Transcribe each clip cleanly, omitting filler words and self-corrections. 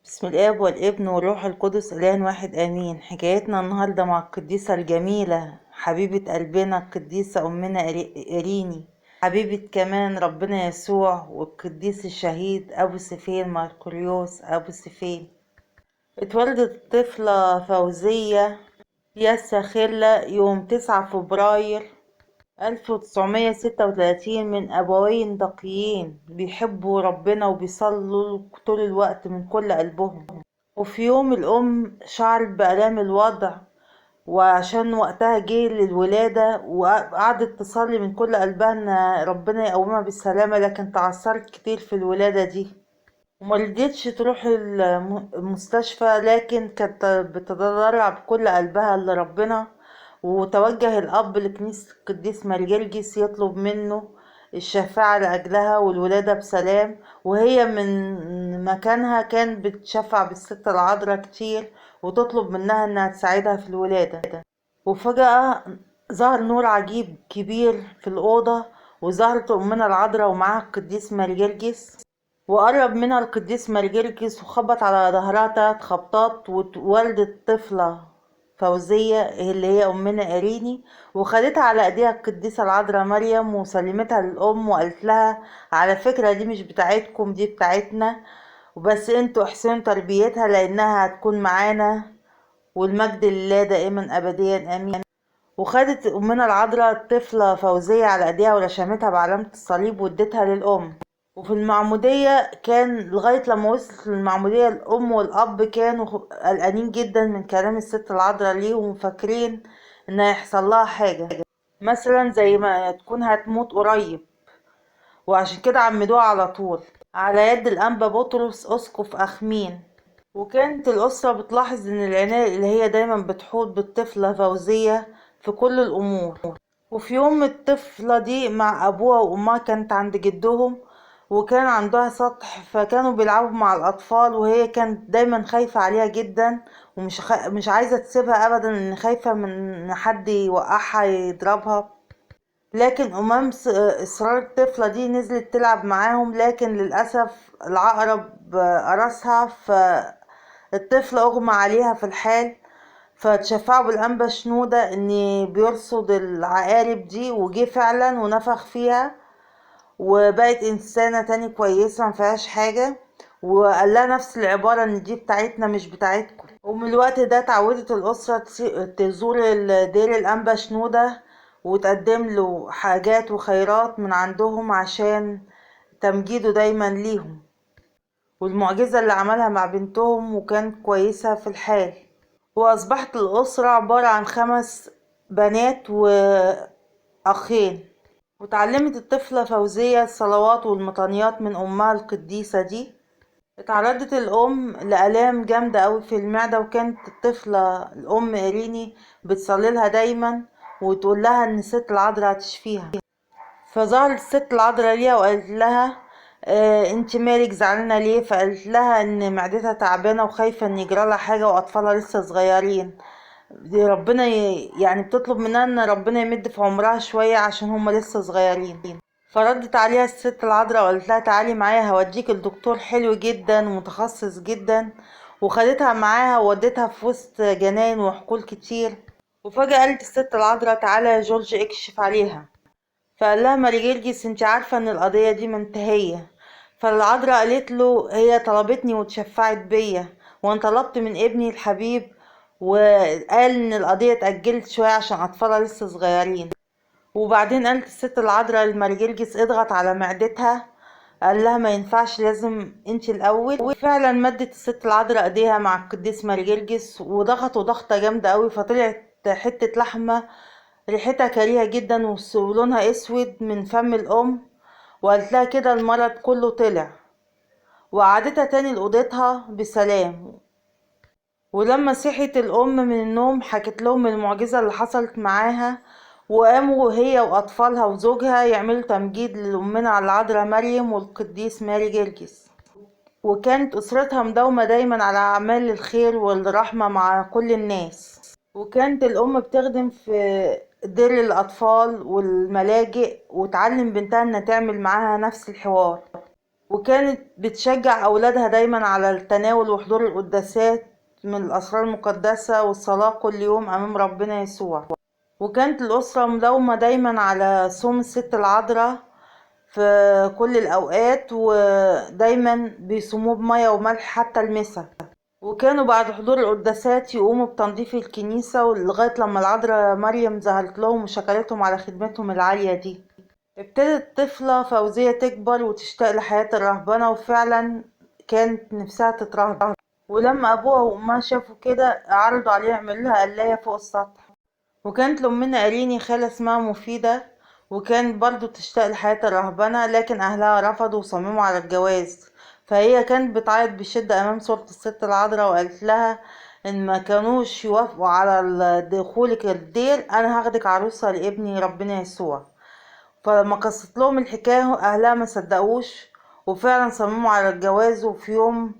بسم الآب والابن والروح القدس الآن واحد آمين. حكايتنا النهاردة مع القديسة الجميلة حبيبة قلبنا القديسة أمنا إيريني، حبيبة كمان ربنا يسوع، والقديس الشهيد أبو سيفين ماركوريوس أبو سيفين. اتولدت الطفلة فوزية ياسا يوم 9 فبراير 1936 من أبوين تقيين بيحبوا ربنا وبيصلوا طول الوقت من كل قلبهم. وفي يوم الأم شعرت بآلام الوضع، وعشان وقتها جه للولادة وقعدت تصلي من كل قلبها إن ربنا يقومها بالسلامة، لكن تعثرت كتير في الولادة دي ومرضتش تروح المستشفى، لكن كانت بتتضرع بكل قلبها لربنا. وتوجه الأب لكنيسة القديس مارجرجس يطلب منه الشفاعة لأجلها والولادة بسلام، وهي من مكانها كان بتشفع بالست العذراء كتير وتطلب منها انها تساعدها في الولادة. وفجأة ظهر نور عجيب كبير في الأوضة، وظهرت أمنا العذراء ومعاها القديس مارجرجس، وقرب منها القديس مارجرجس وخبط على ظهرها 3 خبطات، وولدت طفلة فوزية اللي هي أمنا إيريني، وخدتها على أيديها القديسة العذراء مريم وسلمتها للأم وقالت لها على فكرة دي مش بتاعتكم، دي بتاعتنا، وبس انتوا احسنوا تربيتها لأنها هتكون معانا، والمجد لله دائما أبديا آمين. وخدت أمنا العذراء الطفلة فوزية على أيديها ورشمتها بعلامة الصليب واديتها للأم. وفي المعمودية كان لغاية لما وصلت للمعمودية الأم والأب كانوا قلقانين جدا من كلام الست العذراء ليهم، وفاكرين إن هيحصل لها حاجة مثلا زي ما تكون هتموت قريب، وعشان كده عمدوها على طول على يد الأنبا بطرس أسقف أخمين. وكانت الأسرة بتلاحظ إن العناية اللي هي دايما بتحوط بالطفلة فوزية في كل الأمور. وفي يوم الطفلة دي مع أبوها وأمها كانت عند جدهم، وكان عندها سطح، فكانوا بيلعبوا مع الأطفال، وهي كانت دايما خايفة عليها جدا ومش مش عايزة تسيبها أبدا، إن خايفة من حد يوقعها يضربها. لكن أمام إصرار الطفلة دي نزلت تلعب معاهم، لكن للأسف العقرب قرصها، فالطفلة أغمى عليها في الحال. فتشفعوا بالأنبا شنودة إن بيرصد العقارب دي، وجه فعلا ونفخ فيها وبقت إنسانة تاني كويسة ما فيهاش حاجة، وقال لها نفس العبارة إن دي بتاعتنا مش بتاعتكم. ومن الوقت ده تعودت الأسرة تزور دير الأنبا شنودة وتقدم له حاجات وخيرات من عندهم عشان تمجيده دايما ليهم، والمعجزة اللي عملها مع بنتهم وكانت كويسة في الحال. وأصبحت الأسرة عبارة عن 5 بنات وأخين. وتعلمت الطفلة فوزية الصلوات والمطانيات من أمها القديسة دي. اتعرضت الأم لآلام جامدة أوي في المعدة، وكانت الطفلة الأم إيريني بتصلي لها دايما وتقول لها إن الست العذراء هتشفيها. فظهرت الست العذراء ليها وقالت لها انت مالك زعلانة ليه؟ فقالت لها إن معدتها تعبانة وخايفة إن يجرى لها حاجة وأطفالها لسه صغيرين، دي ربنا يعني بتطلب منها ان ربنا يمد في عمرها شوية عشان هما لسه صغيرين. فردت عليها الست العذراء وقالت لها تعالي معايا هوديك الدكتور حلو جدا ومتخصص جدا، وخدتها معاها وودتها في وسط جنان وحقول كتير. وفجأة قالت الست العذراء تعالى يا جورج اكشف عليها. فقال لها مارجرجس انت عارفة ان القضية دي منتهية. فالعذراء قالت له هي طلبتني وتشفعت بيا، وانا طلبت من ابني الحبيب، وقال ان القضية اتأجلت شوية عشان اطفالها لسه صغيرين. وبعدين قالت الست العذراء لمارجرجس اضغط على معدتها، قال لها ما ينفعش لازم انت الاول. وفعلا مدت الست العذراء ايديها مع القديس مارجرجس وضغطوا ضغطة جامدة قوي، فطلعت حتة لحمة ريحتها كريهة جدا ولونها اسود من فم الام، وقالت لها كده المرض كله طلع، وقعدتها تاني لأوضتها بسلام. ولما صحيت الأم من النوم حكت لهم المعجزة اللي حصلت معاها، وقاموا هي وأطفالها وزوجها يعملوا تمجيد لأمنا على العذراء مريم والقديس ماري جرجس. وكانت أسرتها مداومة دايما على أعمال الخير والرحمة مع كل الناس. وكانت الأم بتخدم في دير الأطفال والملاجئ، وتعلم بنتها إنها تعمل معاها نفس الحوار. وكانت بتشجع أولادها دايما على التناول وحضور القداسات من الأسرار المقدسة والصلاة كل يوم أمام ربنا يسوع. وكانت الأسرة مداومة دايما على صوم الست العذراء في كل الأوقات، ودايما بيصوموه بمية وملح حتى المساء. وكانوا بعد حضور القداسات يقوموا بتنظيف الكنيسة لغاية لما العذراء مريم ظهرت لهم وشكرتهم على خدمتهم العالية دي. ابتدت الطفلة فوزية تكبر وتشتاق لحياة الرهبنة، وفعلا كانت نفسها تترهبن. ولما أبوها وأمها شافوا كده عرضوا عليها يعملوا لها قلاية فوق السطح. وكانت لأمنا إيريني خالة اسمها مفيدة، وكانت برضو تشتاق لحياة الرهبنة، لكن أهلها رفضوا وصمموا على الجواز. فهي كانت بتعيط بشدة أمام صورة الست العذراء وقالت لها إن ما كانوش يوافقوا على دخولك الدير أنا هاخدك عروسة لابني ربنا يسوع. فلما قصت لهم الحكاية أهلها ما صدقوش، وفعلا صمموا على الجواز. وفي يوم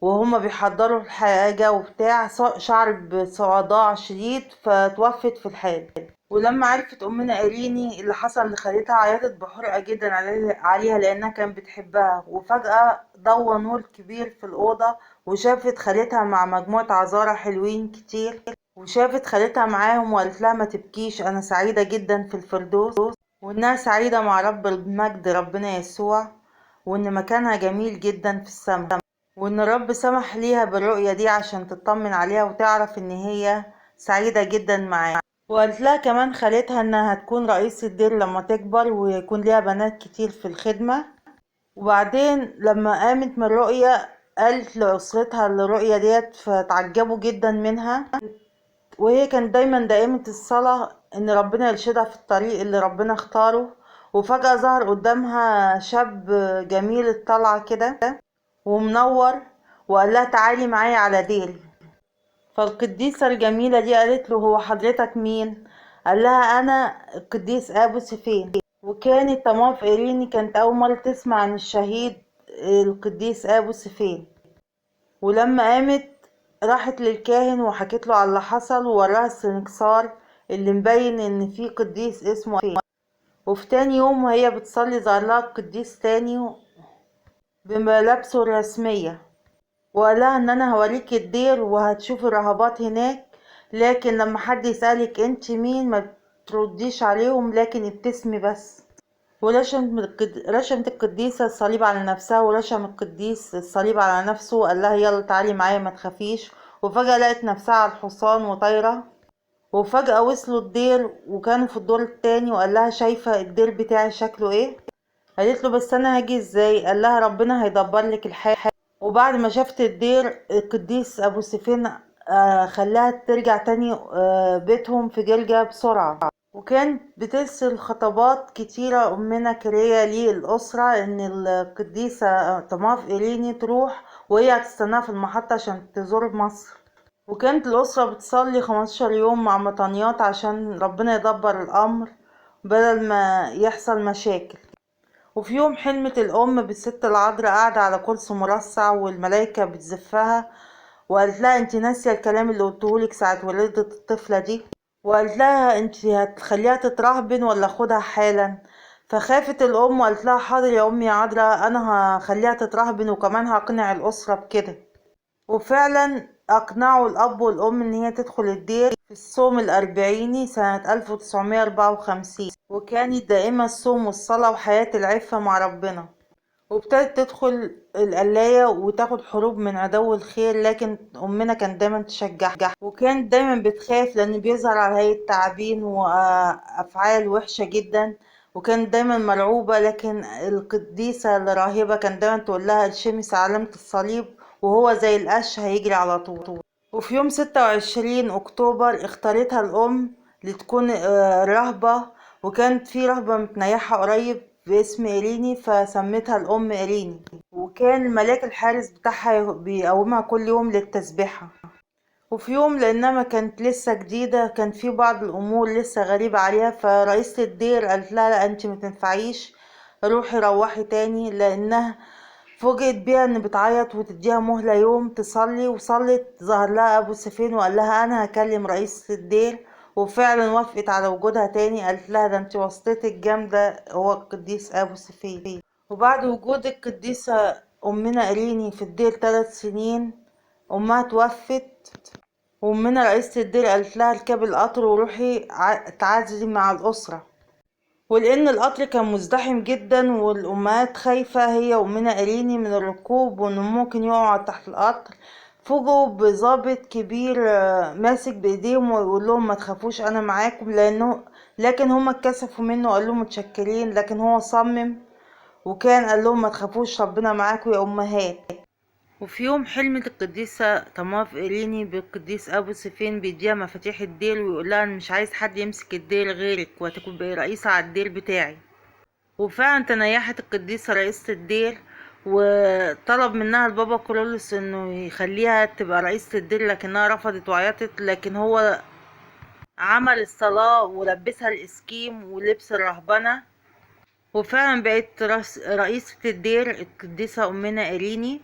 وهما بيحضروا الحاجة وبتاع شعرت بصداع شديد فتوفت في الحال. ولما عرفت أمنا إيريني اللي حصل لخالتها عيطت بحرقة جدا عليها لأنها كانت بتحبها. وفجأة ضوى نور كبير في الأوضة، وشافت خالتها مع مجموعة عذارى حلوين كتير، وشافت خالتها معاهم وقالت لها ما تبكيش، أنا سعيدة جدا في الفردوس، وإنها سعيدة مع رب المجد ربنا يسوع، وإن مكانها جميل جدا في السماء، وإن الرب سمح ليها بالرؤية دي عشان تطمن عليها وتعرف إن هي سعيدة جدا معاه. وقالت لها كمان خالتها إنها هتكون رئيس الدير لما تكبر ويكون ليها بنات كتير في الخدمة. وبعدين لما قامت من الرؤية قالت لأسرتها الرؤية ديت، فتعجبوا جدا منها. وهي كانت دايما دائمة الصلاة إن ربنا يرشدها في الطريق اللي ربنا اختاره. وفجأة ظهر قدامها شاب جميل الطلعة كده ومنور، وقال لها تعالي معايا على ديري. فالقديسة الجميلة دي قالت له هو حضرتك مين؟ قال لها أنا القديس أبو سيفين. وكانت طماف إيريني كانت أول مرة تسمع عن الشهيد القديس أبو سيفين. ولما قامت راحت للكاهن وحكت له على اللي حصل، ووراها السنكسار اللي مبين إن في قديس اسمه فين. وفي تاني يوم وهي بتصلي ظهر لها القديس تاني بملابسه الرسمية، وقال لها ان انا هوريك الدير وهتشوفي الرهبات هناك، لكن لما حد يسألك انت مين ما ترديش عليهم، لكن ابتسمي بس. ورشمت القديسة الصليب على نفسها، ورشم القديس الصليب على نفسه، وقال لها يلا تعالي معايا ما تخافيش. وفجأة لقت نفسها على الحصان وطايرة. وفجأة وصلوا الدير وكانوا في الدور التاني، وقال لها شايفة الدير بتاعي شكله ايه؟ قالت له بس انا هاجي ازاي؟ قال لها ربنا هيدبر لك الحال. وبعد ما شافت الدير القديس ابو سيفين خلاها ترجع تاني بيتهم في جلجا بسرعة. وكانت بترسل خطابات كتيرة أمنا كريا للأسرة إن القديسة طماف إيريني تروح وهي هتستناها في المحطة عشان تزور مصر. وكانت الأسرة بتصلي 15 يوم مع مطانيات عشان ربنا يدبر الأمر بدل ما يحصل مشاكل. وفي يوم حلمت الأم بالست العذراء قاعدة على كرسي مرصع والملايكة بتزفها، وقالت لها انت ناسية الكلام اللي قلتهولك ساعة ولادة الطفلة دي؟ وقالت لها انت هتخليها تترهبن ولا خدها حالا؟ فخافت الأم وقالت لها حاضر يا أمي يا عذراء، أنا هخليها تترهبن وكمان هقنع الأسرة بكده. وفعلا أقنعوا الأب والأم إن هي تدخل الدير في الصوم الأربعيني سنة 1954، وكانت دائمة الصوم والصلاة وحياة العفة مع ربنا. وابتدت تدخل القلاية وتاخد حروب من عدو الخير، لكن أمنا كانت دايما تشجعها، وكانت دايما بتخاف لأن بيظهر على هيئة تعابين وأفعال وحشة جدا، وكانت دايما مرعوبة. لكن القديسة الراهبة كانت دايما تقول لها الشمس علامة الصليب وهو زي القش هيجري على طول. وفي يوم 26 أكتوبر اختارتها الأم لتكون رهبة، وكانت في رهبة متنيحة قريب باسم إيريني فسمتها الأم إيريني، وكان الملاك الحارس بتاعها بيقومها كل يوم للتسبيحة. وفي يوم لأنها ما كانت لسه جديدة كان في بعض الأمور لسه غريبة عليها، فرئيسة الدير قالت لها لا أنت ما تنفعيش، روحي روحي تاني، لأنها فوجئت بيها ان بتعيط وتديها مهلة يوم تصلي. وصلت، ظهر لها ابو سفين وقال لها انا هكلم رئيس الدير، وفعلا وافقت على وجودها تاني. قالت لها ده انت واسطتك جامدة، هو القديس ابو سفين. وبعد وجود القديسة أمنا إيريني في الدير 3 سنين أمها توفت، وأمنا رئيسة الدير قالت لها اركبي القطر وروحي تعزي مع الأسرة. ولأن القطر كان مزدحم جدا والأمهات خايفة هي وأمنا إيريني من الركوب وإنه ممكن يقعوا تحت القطر، فوجئوا بضابط كبير ماسك بإيديهم ويقول لهم ما تخافوش أنا معاكم، لكن هما اتكسفوا منه وقالوا لهم متشكرين، لكن هو صمم وكان قال لهم ما تخافوش ربنا معاكم يا أمهات. وفي يوم حلمت القديسة طماف إيريني بالقديس أبو سيفين بيديها مفاتيح الدير ويقول لها أنا مش عايز حد يمسك الدير غيرك وهتكون بقي رئيسة على الدير بتاعي. وفعلا تنيحت القديسة رئيسة الدير، وطلب منها البابا كيرلس انه يخليها تبقى رئيسة الدير، لكنها رفضت وعيطت، لكن هو عمل الصلاة ولبسها الإسكيم ولبس الرهبنة، وفعلا بقت رئيسة الدير القديسة أمنا إيريني،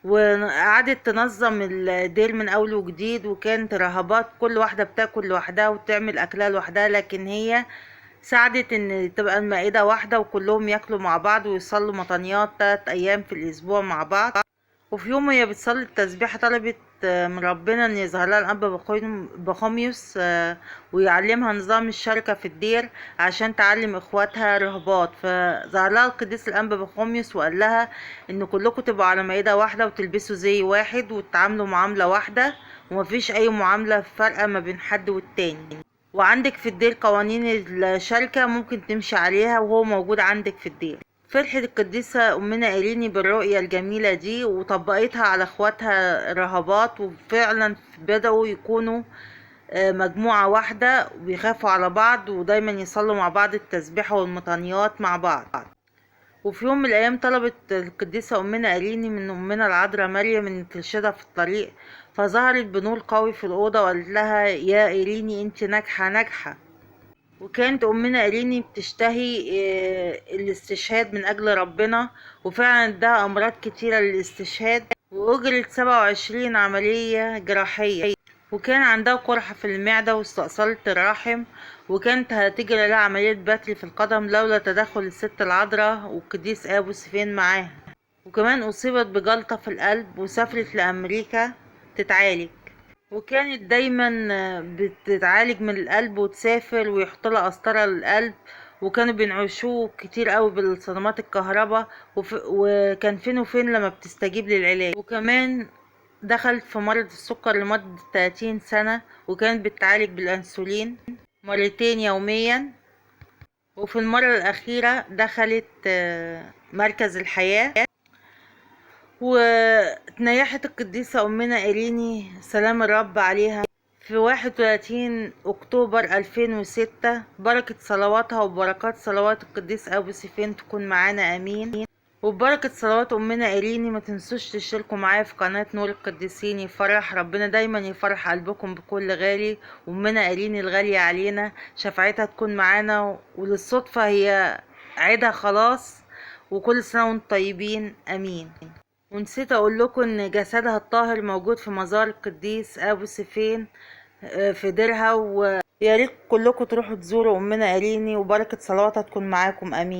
وقعدت تنظم الدير من أول وجديد. وكانت الرهبات كل واحدة بتاكل لوحدها وتعمل أكلها لوحدها، لكن هي ساعدت إن تبقى المائدة واحدة وكلهم ياكلوا مع بعض ويصلوا مطنيات 3 أيام في الأسبوع مع بعض. وفي يوم وهي بتصلي التسبيحة طلبت من ربنا إن يظهر لها الأب بخوميوس ويعلمها نظام الشركة في الدير عشان تعلم إخواتها رهبات. فظهر لها القديس الأنبا بخوميوس وقال لها إن كلكم تبقوا على مائدة واحدة وتلبسوا زي واحد وتتعاملوا معاملة واحدة ومفيش أي معاملة فارقة ما بين حد والتاني، وعندك في الدير قوانين الشركة ممكن تمشي عليها وهو موجود عندك في الدير. فرحت القديسة أمنا إيريني بالرؤية الجميلة دي وطبقتها على اخواتها الرهبات، وفعلا بدأوا يكونوا مجموعة واحدة وبيخافوا على بعض ودايما يصلوا مع بعض التسبيحة والمطانيات مع بعض. وفي يوم من الأيام طلبت القديسة أمنا إيريني من أمنا العذراء مريم إن ترشدها في الطريق، فظهرت بنور قوي في الأوضة وقالت لها يا إيريني أنت ناجحة ناجحة. وكانت أمنا إيريني بتشتهي الاستشهاد من أجل ربنا، وفعلا اداها أمراض كتيرة للاستشهاد، وأجرت 27 عملية جراحية، وكان عندها قرحة في المعدة واستأصلت الرحم، وكانت هتجري لها عملية بتر في القدم لولا تدخل الست العذراء والقديس أبو سيفين معاها. وكمان أصيبت بجلطة في القلب وسافرت لأمريكا تتعالج، وكانت دايما بتتعالج من القلب وتسافر ويحط لها قسطرة للقلب، وكانوا بينعشوه كتير قوي بالصدمات الكهرباء، وكان فين وفين لما بتستجيب للعلاج. وكمان دخلت في مرض السكر لمدة 30 سنة، وكانت بتعالج بالأنسولين مرتين يوميا، وفي المرة الأخيرة دخلت مركز الحياة. وتنيحت القديسة أمنا إيريني سلام الرب عليها في 31 أكتوبر 2006. بركة صلواتها وبركات صلوات القديس أبو سيفين تكون معانا، آمين. وبركة صلوات أمنا إيريني ما تنسوش تشتركوا معايا في قناة نور القديسين يفرح ربنا، دايما يفرح قلبكم بكل غالي. وأمنا إيريني الغالية علينا شفاعتها تكون معانا، وللصدفة هي عيدها خلاص، وكل سنة وانتم طيبين، آمين. ونسيت اقول لكم ان جسدها الطاهر موجود في مزار القديس ابو سيفين في ديرها، ويا ريت كلكم تروحوا تزوروا امنا إيريني، وبركة صلواتها تكون معاكم، امين.